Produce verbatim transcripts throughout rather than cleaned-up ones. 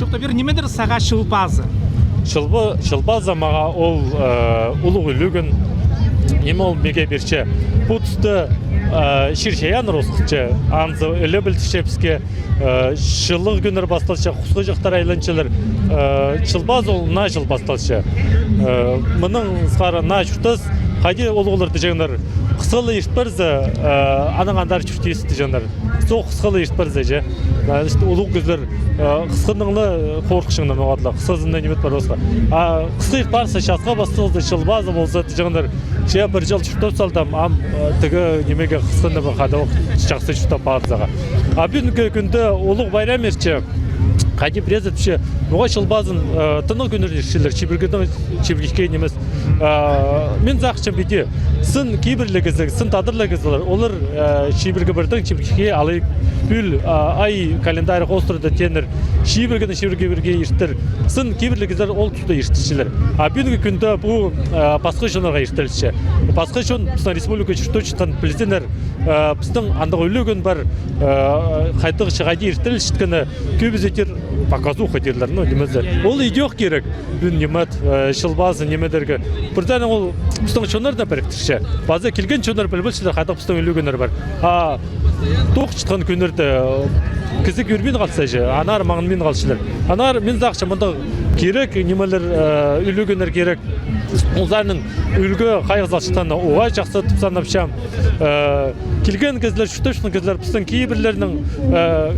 Чоохтап пир, нимедір сағаа Чыл пазы? Чыл па-, Чыл пазы мағаа ол, э, улуғ ӱлӱкӱн. Ниме ол мағаа пирче? Пу туста, э, чир-чайааннар осхасча, анзы іле пілдірче піске, э, чылығ кӱннер пасталча, хусхаҷахтар айланчалар, э, Чыл пазы ол наа чыл пасталча. Э, мының сығара наа чуртас, хайди улуғлар тіҷеңнер, хысхала ирт парза, э, анаң андар чуртирзың тіҷеңнер. Сох хысхала ирт парза, че. Значит, улуғ кізілер, э, хысханнаң ла, э, хорыхчаңнар, ноға-да хысхазынаң ниме пар осха. А хысха ирт парза, часха пасталза, Чыл пазы полза, тіҷеңнер, че пір чыл чуртап салдым, ам, э, тігі нимеге хысханнаң хайдағ чахсы чуртап парза. А пӱӱнгі кӱнде улуғ пайрам иртче. Хайди пірезі тіпче, ноға Чыл пазын, э, тынағ кӱннер иртчелер, чибіргінің, чибіргі нимес. А, мин сағынчам піди. Сын кибірліг кізі, сын тадарлығ кізілер, олар, а, чибіргі пірдең чибіргее алай пӱӱл, а, ай календарь хоостыра тееннер, чибіргіні чибіргі пірге иртер. Сын кибірліг кізілер ол туста иртірчелер. А пӱӱнгі кӱнде пу, а, пасха чоннарға иртірілче. Пасха чон пістің республика чуртапчатхан пілзіннер, а, пістің андағ ӱлӱкӱн пар, а, хайдағ чағайда иртірілчеткені, кӧбізі тир показуха тирлер, ну, нимезі. Ол идӧк кирек. Пӱӱн ниме, э, Чыл пазы нимедерге. Пірдең ол пістің чоннарны піріктірче. Паза килген чоннар пілбесчелер, хайдағ пістің ӱлӱкӱннер пар. А тоғынчатхан кӱннерде, э, кізі кӧрбин халча, аннаңар маңнанмин халчалар. Аннаңар мин сағынчам, мындағ кирек нимелер, э, ӱлӱкӱннер кирек. Ол саринаң ӱлгӱ хайығ салчатханын уғаа чахсы тіп санапчам. Э, килген кізілер, чуртапчатхан кізілер, пістің кибірлернің, э,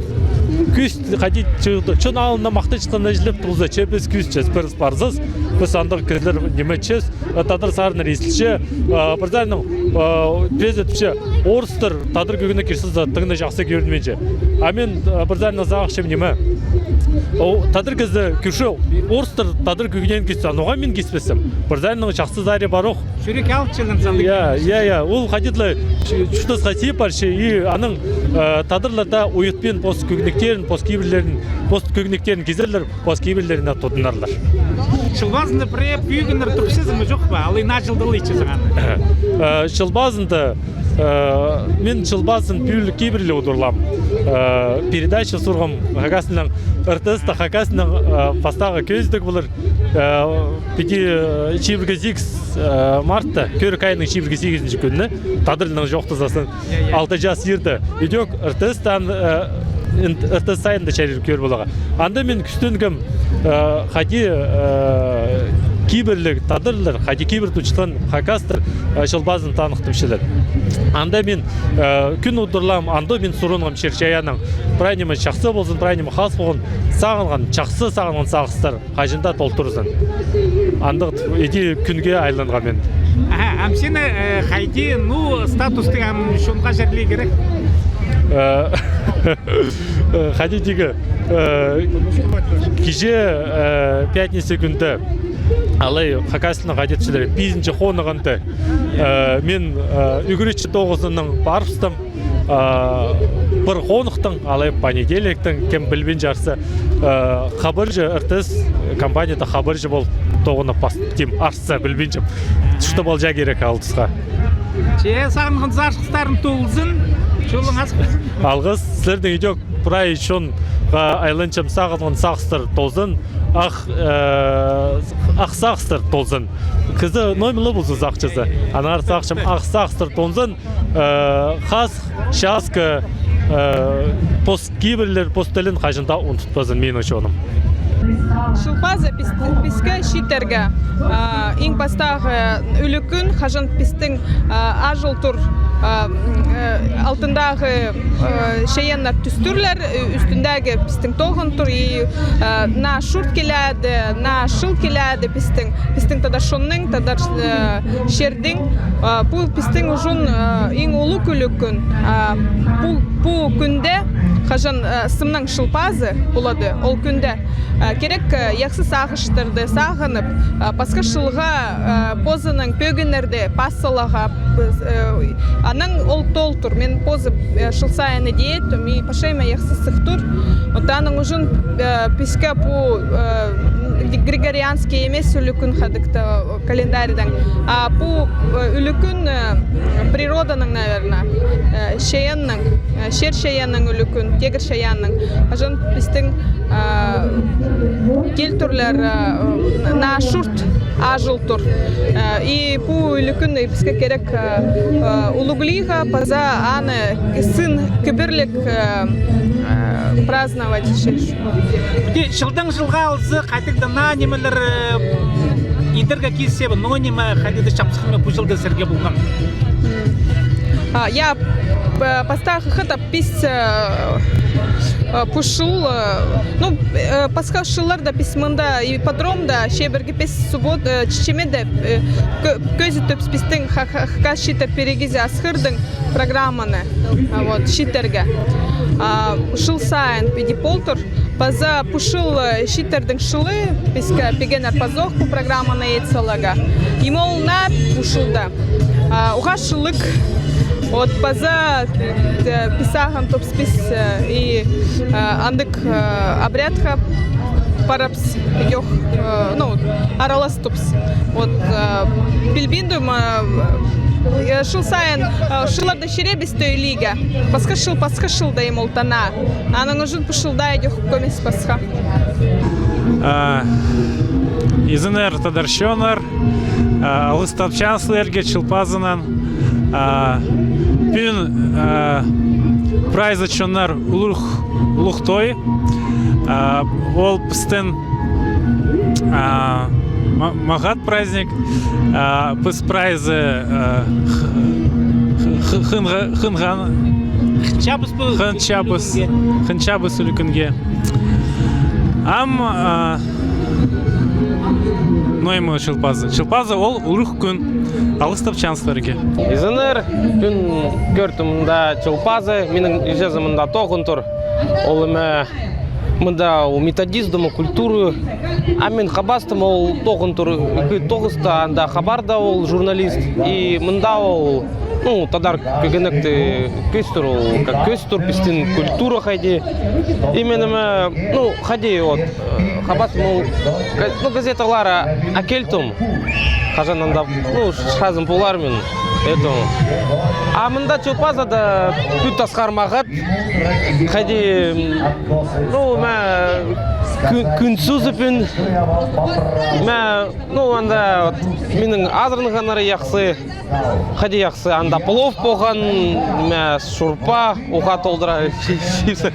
кӱс хайди чыды. Чон алнында махтанчатханын чіли полза, че піс кӱсчес, піс парзас, піс андағ кізілер ниме итчес, э, тадар сарыннар истілче, э, пір саринаң, э, пірезі тіпче, орыстар тадар кӧгенек кис салза, тың на чахсы кӧрінминче. А мин, э, пір саринаң сағынчам ниме. О, тадар кізі кӧрче, орыстар тадар кӧгенегін кисче, ноға мин киспеспін? Пір саринаң чахсы сари пар ох. Чӱрек алчылын салды. Я, я, я. Ол хайди-да чу-, чуртасха сиіп парча, и анаң, э, тадарлар даа уйатпин пос кӧгенектерін, пос кибірлерін, пос кӧгенектерін кизерлер, пос кибірлерін дее тудынарлар. Чыл пазында пірее пӱӱн кӱннер турчазың ма, чох па? Алай наа чылда ла итчезің аны? Э, Чыл пазында, э, мин Чыл пазын пӱӱл кибірлі удурлаам. Э, передача сурғам хакас тілінең, РТС-та хакас тілінең, э, пастағы кӧзідіг полар. Э, піди, э, чибіргі сигіс, э, мартта, кӧрік айының чибіргі сигізінҷі кӱні, тадар тілінең чоохтазаң, я, я, алты час иирде. Идӧк РТС-таң, э, ин-, РТС сайтында чарир кӧр поларға. Анда мин кӱстенгем, э, хайди, э, кибірліг тадарлар, хайди кибір тутчатхан хакастар, э, Чыл пазын таныхтапчалар. Анда мин, э, кӱн удурлаам, анда мин сурынғам чир-чайааннаң. Прай ниме чахсы ползын, прай ниме хас полған, сағынған, чахсы сағынған сағыстар хаҷан даа толтырзын. Андағ иди кӱнге айланғам мин. Аха, ам сині, э, хайди, ну, статустың ам чонға чарлирға кирек? Э, э, хайди тигі, э, кичее, э, пятница кӱнде, алай хакас тілінең хайди тіпчелер, пизінҷі хоныхында, э, мин, э, ӱгретчі тоғызынаң парыбыстым. А, пір хоныхтаң, алай понедельниктең, кем пілбинче, арса, а, хабарҷы, РТС компанияда хабарҷы пол тоғынып пастым, арса, пілбинчем. Что полҷа кирек ол тусха. Че сағынған сағыстарың толзын, чолың ас ползын. Алғыс, сірернең идӧк прай чонға айланчам, сағынған сағыстар толзын, ах, э, ах сағыстар толзын. Кізі номерлі ползын сағынчазы. Аннаңар сағынчам, ах сағыстар толзын. Э, хас, часка, э, пос кибірлер, пос тілін хаҷан даа ундутпазын минің чоным. Чыл пазы піс-, піске чииттерге, а, иң пастағы ӱлӱкӱн, хаҷан пістің, а, аҷыл тур, а, м, э, алтындағы, э, чайааннар тӱстірлер, э, ӱстӱндегі пістің тоғын тур, и, э, наа чурт киледі, наа чыл киледі пістің. Пістің тадар чонның, тадар, э, чирдің, э, пу пістің ӱчӱн, э, иң улуғ ӱлӱкӱн. Э, пу, пу кӱнде, хаҷан, э, сымның Чыл пазы полады, ол кӱнде, э, кирек, э, яхсы сағыстарды сағынып, э, пасха чылға, э, позының пӧгіннерді пас саларға, э, анаң ол толтыр. Мин позым, э, чыл сайын идея иттім, и пасчам, яхсы сых тур. Вот аның ӱчӱн, э, піске пу, э, Григорианский нимес ӱлӱкӱн хайдағ-да, э, календарьдаң. А пу, э, ӱлӱкӱн, э, природаның, наверное, э, чайаанның, э, чир чайаанның ӱлӱкӱн, тигір чайаанның. Хаҷан пістің, э, кил турлар, э, наа чурт аҷыл тур. Э, и пу ӱлӱкӱн піске кирек, э, э, улуғлирға, паза аны син кибірліг, э, э, праздновать. Пу чылдаң чылға алза, хайдағ-да наа нимелер, э, идерге килзе, ноо ниме хайдағ-да чапсых ниме пу чылда сірерге полған? М. А, я, п-, пастағы хатап піс, э, э, пу чыл, э, ну, э, пасха чылларда піс мында ипподромда, чибіргі піс суббот-, э, чечеме дее, э, кӧ-, кӧзіт тӧбіс пістің ха-, ха-, хакас чииттер пирігізі Асхырдың программаны, а, вот, чииттерге. А, чыл сайын піди полтыр. Паза пу чыл, э, чииттердің чылы, піске пигеннер пазох пу программаны ит саларға. И мол на пу чылда. А, уғаа чылығ, вот, паза, э, піс сағам тӧбіс, э, и, э, андағ, э, обрядха парабыс, идӧк, э, ну, аралас тӧбіс. Вот, э, пілбинчем, э, э, чыл сайын, э, чылларда чиребіс тӧӧй лиге. Пасха чыл, пасха чылда ниме ол тана. Аның ӱчӱн пу чылда идӧк кӧмес пасха. А, изеннер, тадар чоннар, а, алғыстапчам сірерге Чыл пазынаң. А, пӱӱн, а, прайзы чоннар улуғ, улуғ той. А, ол пістің, а, ма-, мағат праздник. А, піс прайзы, а, х-, х-, хынға-, хынған. Хынчабыс пу хынчабыс, ӱлӱкӱнге. Хынчабыс ӱлӱкӱнге. Ам, а, ноо ниме Чыл пазы. Чыл пазы ол улуғ кӱн. Алғыстапчам сірерге. Изеннер, пӱӱн кӧрдім мында Чыл пазы, минің іҷезі мында тоғын тур. Ол ниме, мында ол методист Дома культуры. А мин хабастым, ол тоғын тур, ікі тоғыста, анда хабарда ол журналист. И мында ол, ну, тадар кӧгенекті кӧстір, ол как кӧстір пістің культура хайди. И мин ниме, ну, хайди, вот, э, хабастым, ол га-, ну, газеталар а-, ікелтім. Хаҷан анда, ну, чазым полар мин, это. А мында Чыл пазыда пӱӱн тасхар мағат. Хайди, ну, мә, кӱ-, кӱн сузы пӱӱн. Мә, ну, анда, вот, минің азыранғаннары яхсы. Хайди яхсы, анда плов полған, мә, шурпа, уғаа толдыра, чи-, чипсы.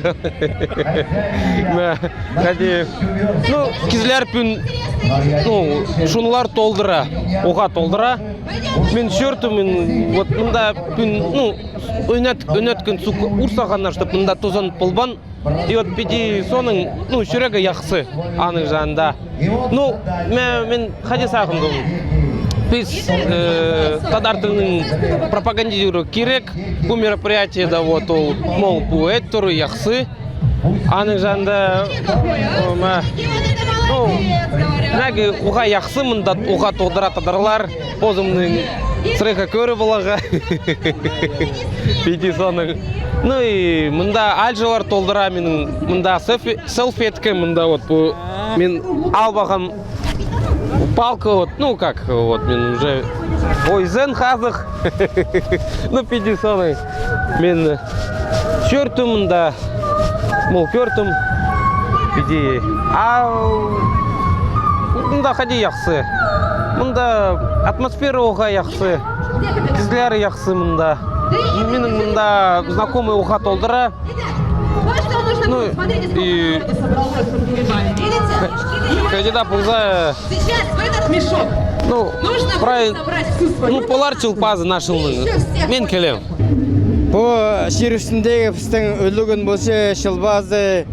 Мә, хайди, ну, кізілер пӱӱн, ну, чоннар толдыра, уғаа толдыра. Мин чӧрдім, мин, вот, мында пӱӱн, ну, ӱнет-, ӱнеткін суғ ур салғаннар, чтоб мында тузан полбаан. И вот піди соонаң, ну, чӱрегі яхсы аның чанында. Ну, мин, мин хайди сағындым. Піс, э, тадар тілінең пропагандизировать кирек пу мероприятиеде, вот, ол, мол, пу ит тур яхсы. Аның чанында, о, ма, ну, мағаа уғаа яхсы, мында уғаа толдыра тадарлар. Позымның сырыхха кӧріп аларға. Піди соонаң. Ну и мында аалҷылар толдыра минің, мында селфи-, селфетка, мында вот пу, мин алып алғам палка, вот, ну как, вот, мин уже, ой, изен хазых. Ну, піди соонаң. Мин чӧрдім мында. Мол, кӧрдім. Піди. А мында хайди яхсы. Мында атмосфера уғаа яхсы. Кізілер яхсы мында. Минің мында знакомый уғаа толдыра. Ну, и хайди даа полза, ну, прай, ну, полар Чыл пазы наа чылның. Мин килем. Пу чир ӱстӱндегі пістің ӱлӱкӱн полча Чыл пазы,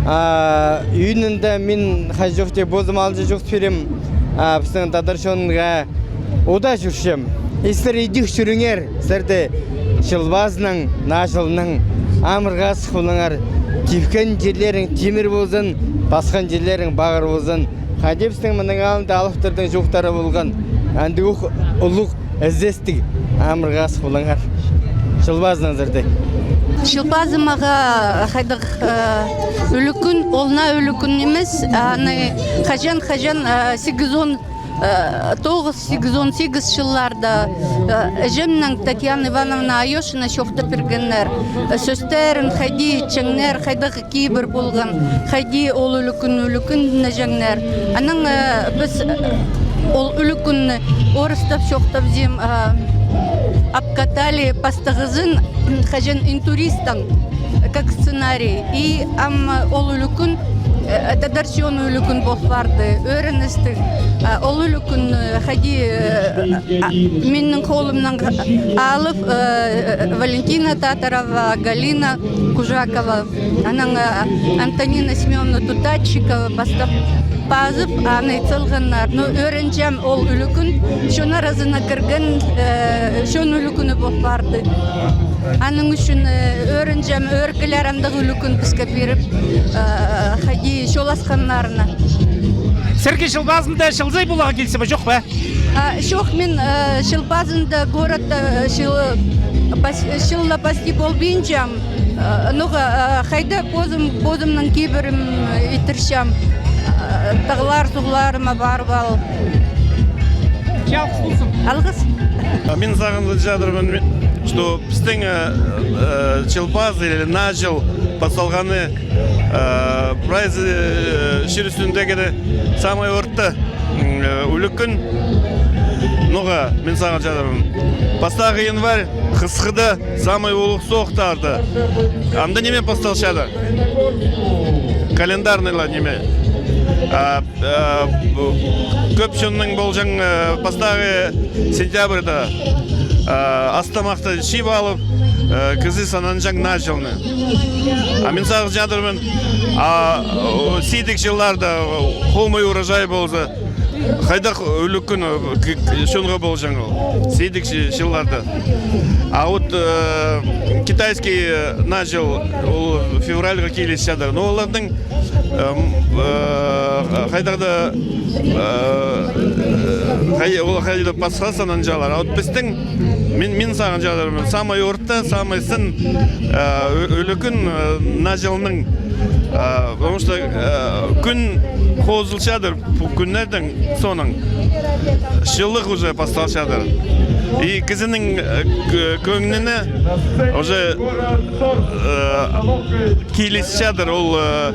а, ӱнінде мин хайҷох тее позым алҷа чоохтап пирем, а, пістің тадар чонға удаа чӧрчем. И сірер идӧк чӧріңер, сірерді Чыл пазынаң, наа чылнаң, амыр-хазых полыңар, типкен чирлерің тимір ползын, пасхан чирлерің пағыр ползын. Хайди пістің мының алнында алыптарның чоохтары полған, андағ улуғ ізестіг, амыр-хазых полыңар. Чыл пазынаң сірерді. Чыл пазы мағаа хайдағ, э, ӱлӱкӱн, ол наа ӱлӱкӱн нимес, аны хаҷан-хаҷан, э, сигізон, э, тоғыс, сигізон сигіс чылларда, э, іҷемнең Татьяна Ивановна Айошина чоохтап пиргеннер. Э, сӧстерін хайди итчеңнер, хайдағ кибір полған, хайди ол ӱлӱкӱн ӱлӱкӱннеҷеңнер. Анаң, э, піс, э, ол ӱлӱкӱнні орыстап чоохтабызим, э, обкатали пастағызын, хаҷан интуристаң, как сценарий. И ам, э, ол ӱлӱкӱн, э, тадар чон ӱлӱкӱн пол парды, ӧріністіг. Э, ол ӱлӱкӱн, э, хайди, э, а, минің холымнаң алып, э, Валентина Татарова, Галина Кужакова, анаң, э, Антонина Семёновна Тутатчикова пастап пазып, аны салғаннар. Ну, ӧрінчем, ол ӱлӱкӱн чон аразына кірген, э, чон ӱлӱкӱні пол парды. Аның ӱчӱн, э, ӧрінчем, ӧӧркілер андағ ӱлӱкӱн піске пиріп, э, хайди чоласханнарына. Сірерге Чыл пазында чылзай поларға килісче ме, чох па? А, чох, мин, э, Чыл пазында городта, э, чыл, пас-, чылда пасти полбинчам. Э, ноға, э, хайда позым, позымның кибірім, э, итірчем. Э, тағлар-суғларыма парып ал. Чалғыс ползын. Алғыс. А мин сағынчадырбын, что пістің, э, э, Чыл пазы или Наа чыл пасталғаны, э, прайзы, э, чир ӱстӱндегі дее самай орта, м, э, ӱлӱкӱн. Ноға, мин сағынчадырбын. Пастағы январь, хысхыда, самай улуғ соохтарда. Анда ниме пасталчадыр? Календарныйлар ниме? А, э, пу, кӧп чонның полҷаң, э, пастағы сентябрьда, э, ас-тамахты чыып алып, э, кізі сананҷаң Наа чылны. А мин сағынчадырбын, а, о, сидік чылларда, о, хомай урожай полза, хайдағ ӱлӱкӱн, о, к-, к-, чонға полҷаң ол. Сидік чы-, чылларда. А вот, э, китайский, э, Наа чыл, ол февральға килісчедір. Но оларның, эм, э, хайдағ-да, э, хай-, ол хайдағ-да пасха сананҷалар. А вот пістің, мин, мин сағынчадырбын, самай орта, самай сын, э, ӱ-, ӱлӱкӱн, э, Наа чылның, э, потому что, э, кӱн хозылчадыр пу кӱннердең соонаң. Чыллығ уже пасталчадыр. И кізінің, э, к-, кӧңніне уже, э, килісчедір ол, э,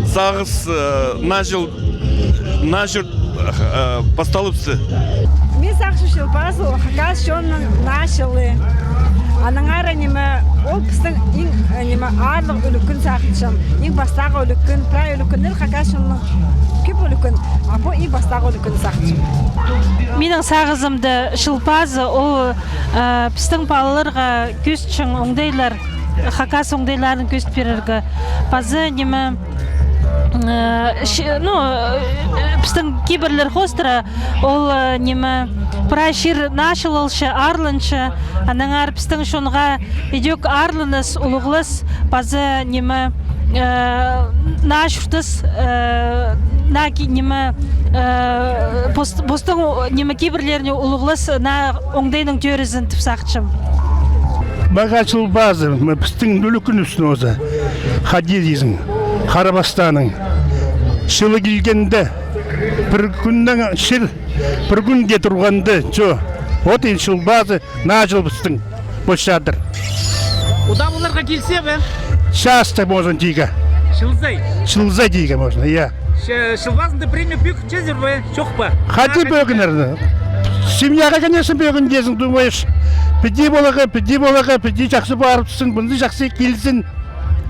сағыс, э, Наа чыл, Наа чурт, э, пасталыбысты. Мин сағынчам, Чыл пазы ол хакас чонның Наа чылы. Аннаңар ниме, ол пістің иң, э, ниме, аарлығ ӱлӱкӱн сағынчам. Иң пастағы ӱлӱкӱн, прай ӱлӱкӱннер хакас чонның кӧп ӱлӱкӱн, а пу иң пастағы ӱлӱкӱн сағынчам. Минің сағызымда Чыл пазы ол, э, пістің палаларға кӧзітчең оңдайлар, хакас оңдайларын кӧзіт пирерге. Паза ниме, э, чи-, ну, э, пістің кибірлер хоостыра, ол, э, ниме, прай чир наа чыл алча, аарланча, аннаңар пістің чонға идӧк аарланыс, улуғлас, паза ниме, э, наа чуртас, э, наа ки-, ниме, э, пос-, постың, ниме, кибірлеріне улуғлас, наа оңдайның тӧрізін тіп сағынчам. Мағаа Чыл пазы, м, пістің ӱлӱкӱнібістің оза. Хайди тизің, харабастааның. Чылы килгенде, пір кӱннең чир, пір кӱнге турғанда, чо. Вот и Чыл пазы, Наа чыл пістің полчадыр. Удаа поларға килісче бе? Часто можно тигі. Чылзай? Чылзай тигі можно, я. Че-, Чыл пазында премия пӧгінчезер бе? Чох па? Хайди пӧгінер. Семьяға, конечно, пӧгінчезің, думаешь, піди поларға, піди поларға, піди чахсы парыбыссын, мындағ чахсы килзін.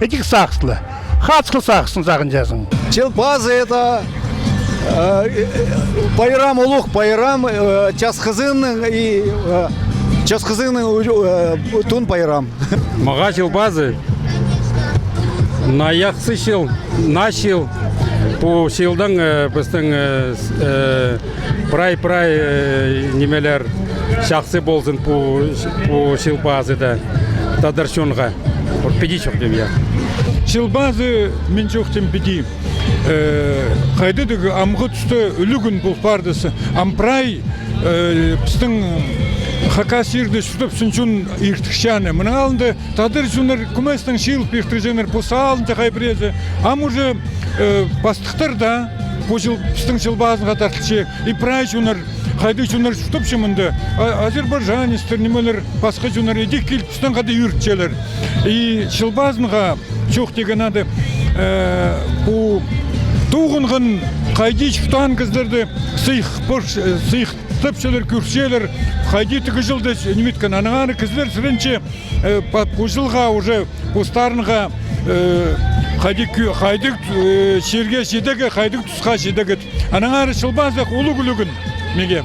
Этик сағысла. Хатхыл сағысын сағынчазың. Чыл пазы это, э, э, пайрам, улуғ пайрам, э, часхызының и, э, часхызының, э, тун пайрам. Мағаа Чыл пазы наа чахсы чыл, наа чыл. Пу чылдаң, э, пістің, э, с-, э, прай-прай, э, нимелер чахсы ползын пу, пу Чыл пазыда тадар чонға. Вот піди чоохтим, я. Чыл пазы мин чоохтим піди. Э, хайдағ-да амғы туста ӱлӱкӱн пол парды, ам прай, э, пістің Хакас чирде чуртапчаң чон иртірче аны. Мының алнында тадар чоннар кӧместең чыылып иртірҷеңнер, пу саалынҷа хай піреезі. Ам уже, э, пастыхтар даа пу чыл, пістің Чыл пазынға тартылча. И прай чоннар, хайдағ чоннар чуртапча мында. А-, азербайджанецтер, нимелер, пасха чоннар иди киліп, пістең хада ӧрінчелер. И Чыл пазынға чох тиген ады, э, пу тоғынған, хайди чуртаан кізілерні сыйых пір-, э, сыйыхтапчалар, кӧрчелер, хайди тігі чылда ниме иткен. Анаң ары кізілер сіренче, э, па-, пу чылға уже, пу сарынға, э, хайди кӧ-, хайдағ, э, чирге читігі, хайдағ тусха читігі. Анаң ары Чыл пазы улуғ ӱлӱкӱн меге.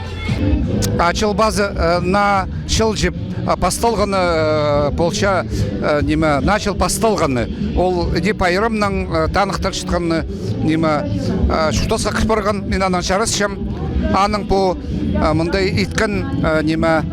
А Чыл пазы, э, наа чыл чіп, а, пасталғаны, э, полча, э, ниме, наа чыл пасталғаны. Ол іди пайрамнаң, э, таныхтырчатханы, ниме, э, чуртасха кір парған, мин анаң чарасчам. Аның пу, э, мындағ иткен, э, ниме,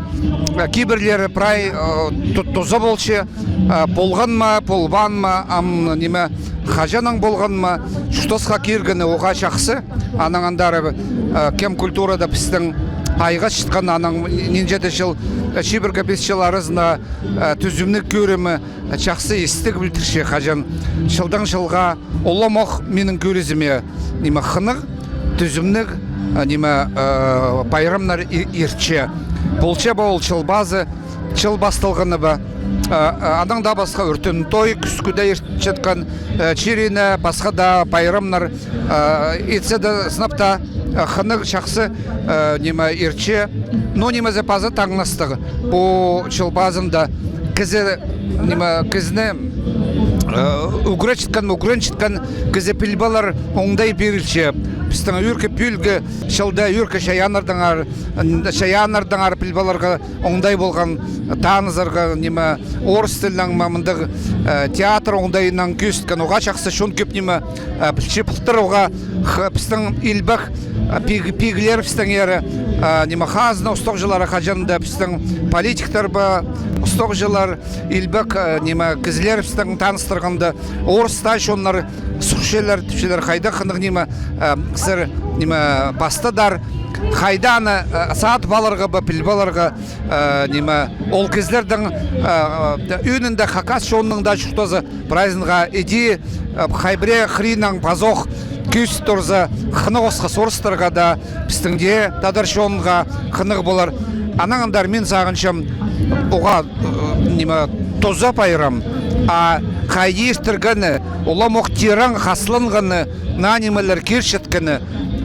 э, кибірлері прай, э, ту-, туза полча, э, полған ма, полбаан ма, ам, ниме, хаҷаннаң полған ма, чуртасха киргені уғаа чахсы. Анаң андар, э, кем культурада пістің айғасчатхан, анаң нинҷе-де чыл, э, чибіргі пис чыл аразында, э, тӱзімніг кӧрімі, э, чахсы истіг пілдірче, хаҷан чылдаң чылға уламох минің кӧрізіме, ниме, хынығ, тӱзімніг, э, ниме, э, пайрамнар и-, иртче. Полча ба ол Чыл пазы, чыл пасталғаны ба. Э, э, анаң даа пасха Ӱртӱн той кӱскӱде иртчеткен, э, чир ине, пасха даа пайрамнар, э, итсе дее сынап та, э, хынығ, чахсы, э, ниме, иртче. Ну, нимезі паза таңнастығ. Пу Чыл пазында кізі, ниме, кізіні, э, ӱгретчеткен, ӱгренчеткен кізі піліп алар оңдай пирілче. Пістің ӱркі пӱӱлгі чылда ӱркі чайааннардаңар, чайааннардаңар піліп аларға оңдай полған, танызарға, ниме, орыс тілінең ме, мындағ, э, театр оңдайынаң кӧзіткен, уғаа чахсы чон кӧп, ниме, э, пілче. Пылтыр уғаа х-, пістің илбек, э, пиг-, пиглер пістің ері, э, ниме, хазна устағҷылары, хаҷан даа пістің политиктер ба, устағҷылар, илбек, э, ниме, кізілер пістің таныстырғанда, орыс таа чоннар сурчалар, тіпчелер, хайдағ хынығ, ниме, э, сірер, ниме, пастадар, хайда аны, э, садып аларға ба, піліп аларға, э, ниме, ол кізілернің, э, э, ӧӧнінде хакас чонының даа чуртазы прайзынға иди, э, хай пірее хыринаң пазох кӧзіт турза, хынығ осхас орыстарға даа, пістің дее тадар чонға хынығ полар. Анаң андар мин сағынчам, уғаа, э, ниме, туза пайрам, а хайди иртіргені, уламох тирең хасланғаны, наа нимелер кирчеткені,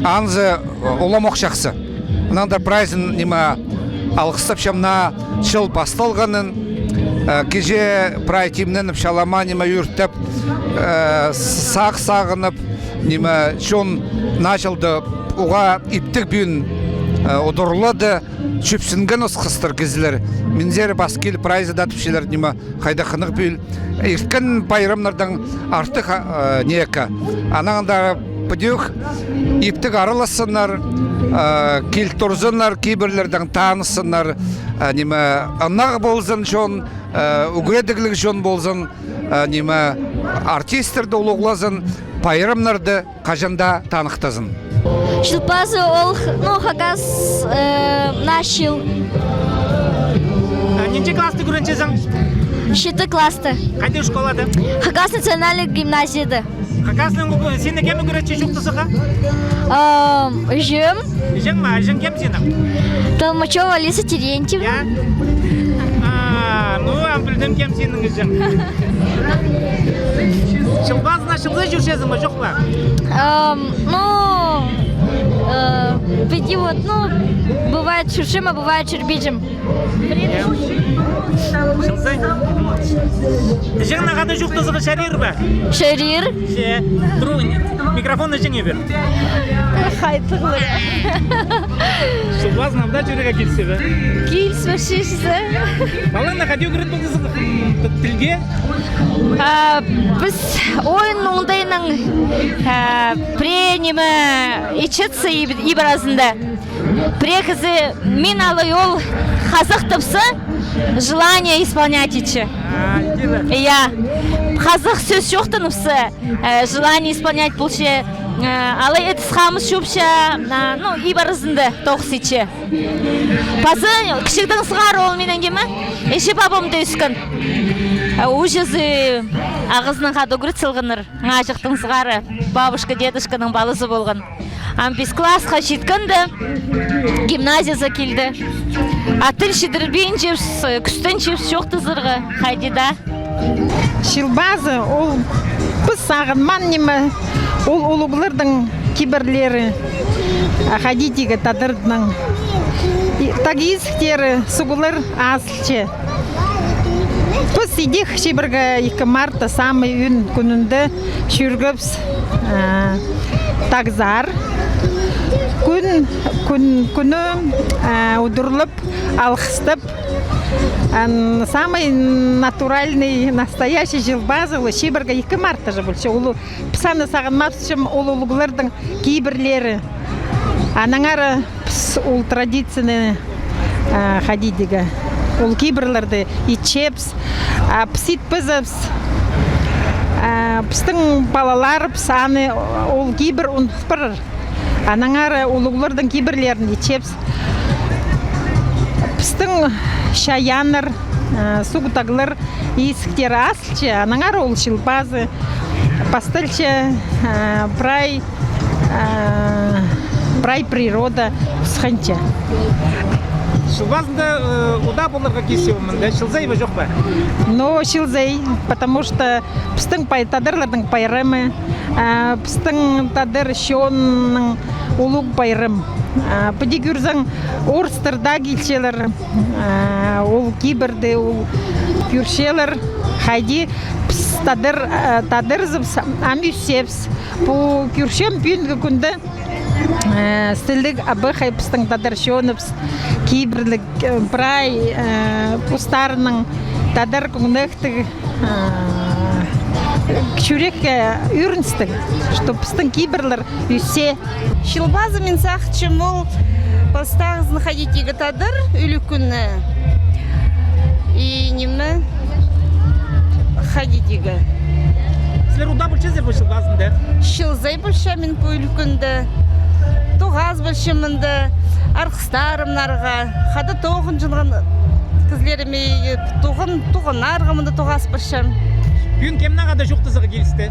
анзы, э, уламох чахсы. Анаң андар прайзын, ниме, алғыстапчам наа чыл пасталғанын, э, кічее прай тимненіп, чалама, ниме, ӱртеп, э, с-, сағ сағынып, ниме, чон наа чылды уғаа иптіг пӱӱн, э, удурлады, чӧпсінген осхастар кізілер. Минзер пас киліп, прайзы даа тіпчелер, ниме, хайдағ хынығ пӱӱл. Ирткен пайрамнардаң артых, а, э, ниме. Анаң андар піди ӧк иптіг аралассыннар, э, кил турзыннар, кибірлердең таныссыннар, э, ниме, ынағ ползын чон, э, ӱгредігліг чон ползын, э, ниме, артистерді улуғлазын, пайрамнарды хаҷан даа таныхтазын. Чыл пазы ол х-, ну, хакас, э, наа чыл. А, нинҷе класста ӱгренчезің? Читі класста. Хайди школада? Хакас национальный гимназияда. Хакаснаң ӱг-, сині кем ӱгретче чуртазарға? Ам, іҷем. Іҷең ме? Іҷең кем синің? Толмачева Лиза Терентьевна. Я? А, ну, ам пілдім, кем синің іҷең. Чыл пазына чылза чӧрчезің ме, чох па? Ам, ну, э, піди вот, ну, бывает чӧрчем, а бывает чӧрбинчем. Чылза. Іҷең наа хада чуртазарға чарир ба? Чарир. Че, тру-, микрофон іҷеңе пир. Хайдағ ла. Чыл пазына ам даа чӧрерге килісче бе? Киліс парча чізе. Паланы хайди ӱгрет полдызың тілге? А, піс ойын оңдайынаң, а, пірее ниме итчетсе иб-, иб аразында. Пірее кізі, мин алай, ол хазах тіпсе, желание исполнять итче. А, иди да. Я. Хазах сӧс чоохтаныбысса, э, желание исполнять полча. Э, алай идіс-хамыс чуупча, а, ну, иб аразында тоғыс итче. Пазы кічігдең сығара ол минің ниме, іҷе-пабамда ӧскен. Э, ууҷазы ағазынаң хада ӱгрет салғаннар. Аҷахтаң сығара, бабушка, дедушканың палазы полған. Ам пис классха читкенде, гимназиязар килді. А тіл чідірбинчебіс, кӱстенчебіс чоохтазарға, хайди даа. Чыл пазы ол піс сағынмаан ниме, ол улуғларның кибірлері, а, хайди тигі, тадарларның. И, тағ изіктері, суғлар азылча. Піс идӧк чибіргі ікі мартта самый ӧӧн кӱнінде чӧргебіс, а, тағзар. Кӱн, кӱн, кӱні, а, удурлап, алғыстап, ан, самый натуральный, настоящий чыл пазы ол чибіргі ікі мартта же полча. Ол піс аны сағынмапчам, ол улуғларның кибірлері. Аннаңар піс ол традицияны, а, хайди тигі, ол кибірлерні итчебіс. А піс итпезебіс. А пістің палаларыбыс аны, ол кибір ундут парар. Аннаңар улуғларның кибірлерін итчебіс. Пістің чайааннар, а, суғ-тағлар, изіктері азылча, аннаңар ол чыл пазы пасталча, а, прай, а, прай природа ысханча. Чыл пазында, э, удаа поларға килісче бе мында, чылзай ба, чох па? Но чылзай, потому что пістің пай-, тадарларның пайрамы, а, пістің тадар чонның улуғ пайрам. А, піди кӧрзең, орыстар даа килчелер, а, ол кибірді, ол кӧрчелер, хайди піс тадар, а, тадарзыбыс, ам ӧсчебіс. Пу кӧрчем пӱӱнгі кӱнде, а, сіліг абахай пістің тадар чоныбыс, кибірліг, э, прай, э, постарының тадар кӧңнектіг, а, чӱрекке ӧріністіг, что пістің кибірлер ӧсче. Чыл пазы мин сағынчам ол пастағызын хайди тигі тадар ӱлӱкӱні. И ниме хайди тигі. Сірер удаа полчазар ба чыл пазында? Чылзай полчам мин пу ӱлӱкӱнде. Тоғас полчам мында. Арғыс- тарымнарға, хада тоғынҷаң кізілеріме, туған, туғаннарға мында тоғас парчам. Пӱӱн кемнең хада чоохтазарға килісте?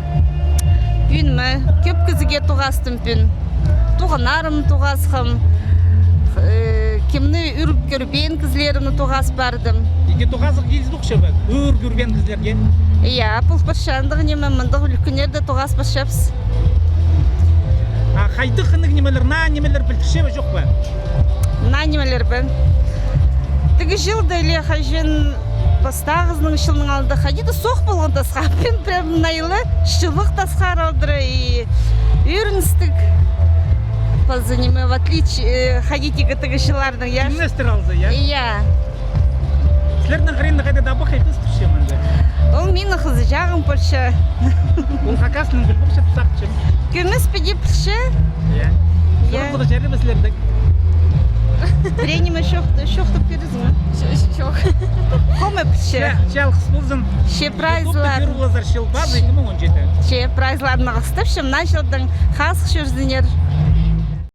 Пӱӱн ме? Кӧп кізіге тоғастым пӱӱн. Туғаннарым тоғасхам, э, кемні ӱр кӧрбеен кізілерімні тоғас пардым. Иди тоғасарға киліс тохча ба? Ӱр кӧрбеен кізілерге? Я, пол парча андағ ниме, мындағ ӱлӱкӱннерде тоғас парчабыс. А хайдағ хынығ нимелер, наа нимелер пілдірче бе, чох па? Наа нимелер бе? Тігі чылда іле хаҷан пастағызының чылының алнында хайди-да соох полған тасха. Пӱӱн прям найлы чылығ тасхар алдыра и ӧріністіг. Паза ниме, в отличие, э, хайди тигі тігі чылларның, я? Тиңнестір алза, я? Я. Сірернің хыринда хайдағ даа абахай хыс турча мында? Ол минің хызыҷағым полча. Ол хакас тілін пілбинче, сағынчам. Кӧмес піди пілче. Я. Я. Сурығлығ чарир ба сірердең? Пірее ниме чоохтап, чоохтап кӧрерзің ме? Чо-, чо-, чох. Хомай пілче. Че, че алғыс ползын. Че прайзылар. Ютубта кӧріп аларзар, чыл пазы ікі муң он читі. Че прайзыларны ағастапчам, мына чылдаң хазых чӧрзіннер.